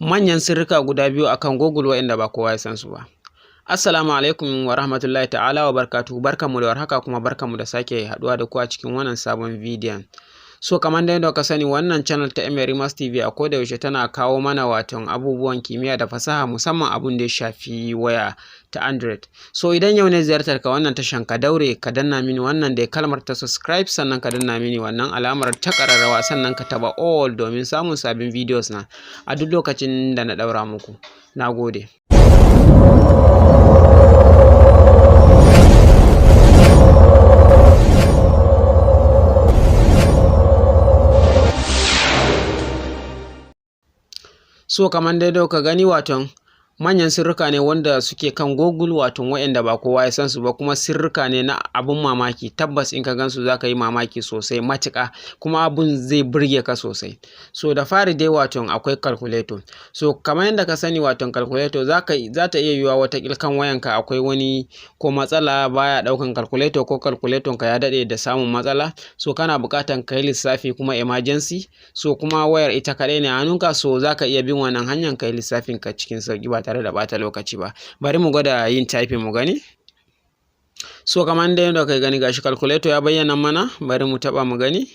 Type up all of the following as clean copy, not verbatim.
Manyan sirrika guda biyu akan Google waɗanda ba kowa ya san su ba. Assalamu alaikum wa rahmatullahi ta'ala wa barakatuhu. Barkanmu da warhaka, kuma barkanmu da sake haɗuwa da ku a cikin wannan sabon bidiyon. So kamar dai yadda ka sani, wannan channel ta Emerimas TV a koda yaushe tana kawo mana waton abubuwan kimiyya da fasaha, musamman abun da ya shafi waya ta Android. So idan yau ne ziyartar ka wannan tashan, ka daure ka danna mini wannan da kalmar ta subscribe, sannan ka danna mini wannan alamar ta ƙararrawa, sannan ka taba all domin samun sabbin videos na a duk lokacin da na ɗaura muku. Na gode. So kamar dai da ka gani, waton manyan sirrika ne wanda suke kan Google, waton waɗanda ba kowa ya san su ba, kuma sirrika ne na abun mamaki. Tabbas in ka gansu za ka yi mamaki sosai matuƙa, kuma abun zai burge ka sosai. So da fari dai, waton akwai calculator. So kamar yadda ka sani, waton calculator za ta iya yiwuwa wata kan wayanka akwai wani ko matsala, baya ɗaukan calculator, ko calculator ka ya daɗe da samun matsala. So kana buƙatan ka yi lissafi kuma emergency, so kuma wayar ita kaɗai ne a hannunka, so za ka iya bin wannan hanyar ka yi lissafin ka cikin sauƙi ba tare da ɓata lokaci ba. Bari mu gwada yin typing mu gani. So kamar dai yadda kai gani, gashi calculator ya bayyana mana. Bari mu taɓa mu gani.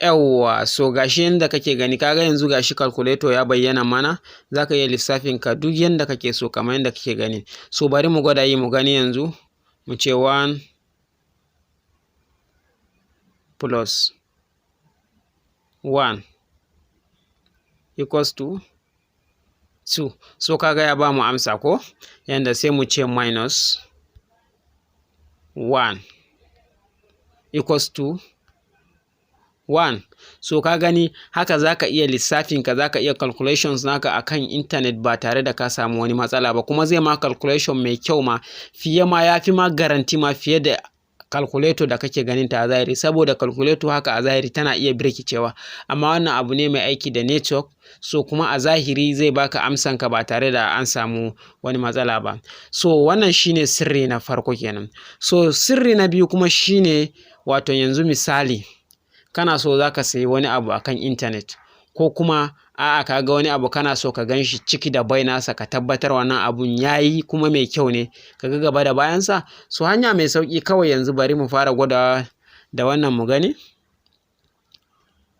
Yawwa, so gashi yanda kake gani, kaga yanzu gashi calculator ya bayyana mana. Zaka iya lissafin ka duk yanda kake so kamar yanda kake gani. So bari mu gwada yi mu gani. Yanzu mu ce 1 plus 1 equals to 2. So kaga ya ba mu amsa ko yanda, sai mu ce minus 1 equals to 1. So ka gani, haka zaka iya lissafin ka, zaka iya calculations naka akan internet ba tare da ka samu wani matsala ba, kuma zai ma calculation mai kyau ma fiye ma, ya fi ma guarantee ma fiye da calculator da kake ganin ta a zahiri, saboda calculator haka a zahiri tana iya birkicewa, amma wannan abu ne mai aiki da network. So kuma a zahiri zai baka amsan ka ba tare da an samu wani matsala ba. So wannan shine sirri na farko kenan. So sirri na biyu kuma shine, wato yanzu misali kana so zaka sayi wani abu akan internet, ko kuma a'a, ka ga wani abu kana so ka gan shi ciki da bai nasa, ka tabbatar wannan abun yayi kuma mai kyau ne, ka ga gaba da bayansa. So hanya mai sauƙi kawai, yanzu bari mu fara gwadawa da wannan mu gani.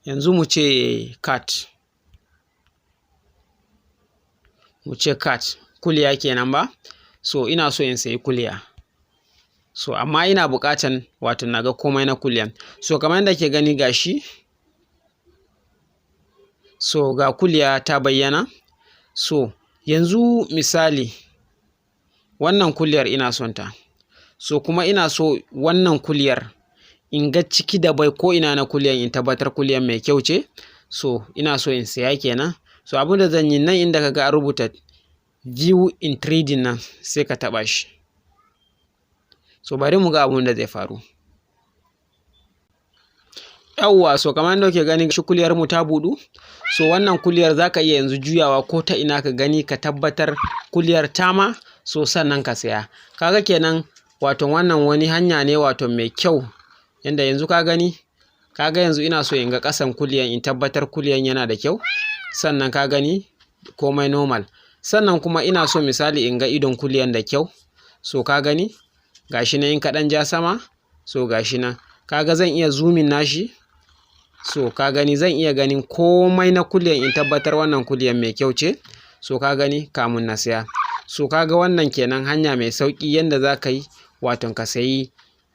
Yanzu mu ce cat, mu ce cat, kuliya kenan ba. So ina so in sayi kuliya, so amma ina buƙatan wato na ga komai na kuliyan. So kamar yadda ke gani, gashi, so ga kuliya ta bayyana. So yanzu misali wannan kuliyar ina son ta, so kuma ina so wannan kuliyar in ga ciki da bai ko ina na kuliyan, in tabbatar kuliyan mai kyau ce. So ina so in saya kenan. So abin da zan yi nan, inda ka ga an rubuta "view in 3D" nan, sai ka taɓa shi. So bari mu ga abun da zai faru. Yawwa, so kamar yadda kuke gani, shi kuliyar mu ta buɗu. So wannan kuliyar zaka iya yanzu juyawa ko ta ina ka gani, ka tabbatar kuliyar ta ma so, sannan ka saya. Kaga kenan, wato wannan wani hanya ne wato mai kyau yanda yanzu ka gani. Kaga yanzu ina so in ga ƙasan kuliyan, in tabbatar kuliyan yana da kyau. Sannan ka gani komai normal. Sannan kuma ina so misali in ga idon kuliyan da kyau. So ka gani, gashi nan, in ka ɗan ja sama, so gashi nan, kaga zan iya zooming nashi. So ka gani, zan iya ganin komai na kuliyan, in tabbatar wannan kuliyan mai kyau ce. So ka gani, kamun na saya. So kaga wannan kenan, hanya mai sauƙi yanda za ka yi waton ka sayi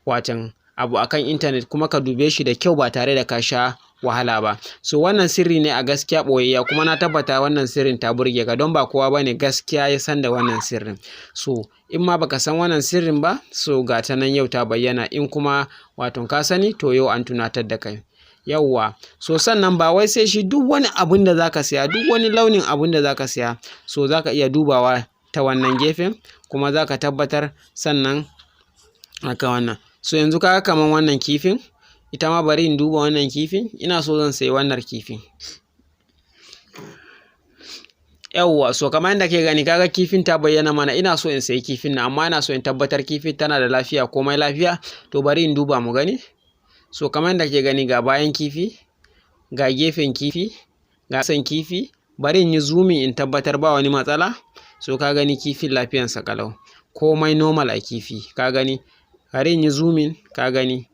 waton abu akan intanet, kuma ka dube shi da kyau ba tare da ka sha wahala ba. So wannan sirri ne a gaskiya ɓoyayya, kuma na tabbata wannan sirrin ta burge ka, don ba kowa bane gaskiya ya san da wannan sirrin. So in ma baka san wannan sirrin ba, so ga ta nan yau ta bayyana. In kuma waton ka sani, to yau an tunatar da kai. Yawwa, so sannan ba wai sai shi, duk wani abun da zaka saya, duk wani launin abun da zaka saya, so zaka iya dubawa ta wannan gefen, kuma zaka tabbatar sannan haka wannan. So yanzu kaga kaman wannan kifin, ita ma bari in duba wannan kifin. Ina so zan sayi wannan kifin. Yawwa, so kamar yadda ke gani, kaga kifin ta bayyana mana. Ina so in sayi kifin nan, amma ina so in tabbatar kifin tana da lafiya, komai lafiya. To bari in duba mu gani. So kamar yadda ke gani, ga bayan kifi, ga gefen kifi, Ga san kifi, bari in yi zooming in tabbatar ba wani matsala. So ka gani, kifin lafiyansa kalau, komai normal a kifi. Ka gani, bari in yi zooming. Ka gani,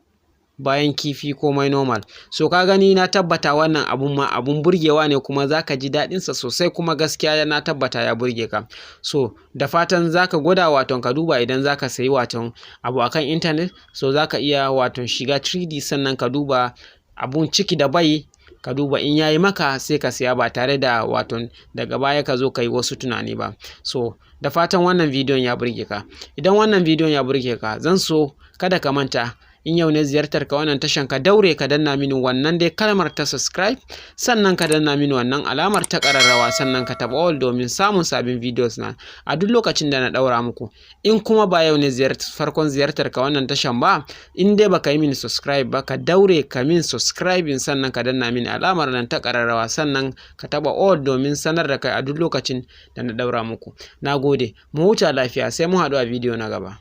bayan kifi komai normal. So ka gani, na tabbata wannan abun ma abun burgewa ne, kuma zaka ji daɗinsa sosai, kuma gaskiya na tabbata ya burge ka. So da fatan zaka gwada, waton ka duba idan zaka sayi waton abu akan intanet. So zaka iya waton shiga 3D, sannan ka duba abun ciki da bai, ka duba in yayi maka, sai ka siya ba tare da waton daga baya ka zo ka yi wasu tunani ba. So da fatan wannan bidiyon ya burge ka. Idan wannan bidiyon ya burge ka, zan so kada ka manta, in yau ne ziyartar ka wannan tashan, ka daure ka danna mini wannan dai kalmar ta subscribe, sannan ka danna mini wannan alamar ta ƙararrawa, sannan ka taɓa all domin samun sabbin videos na a duk lokacin da na ɗaura muku. In kuma ba yau ne farkon ziyartar ka wannan tashan ba, in dai baka yi mini subscribe ba, ka daure ka min subscribing, sannan ka danna mini alamar nan ta ƙararrawa, sannan ka taɓa all domin sanar da kai a duk lokacin da na ɗaura muku. Na gode, mu huta lafiya, sai mu haɗu a bidiyo na gaba.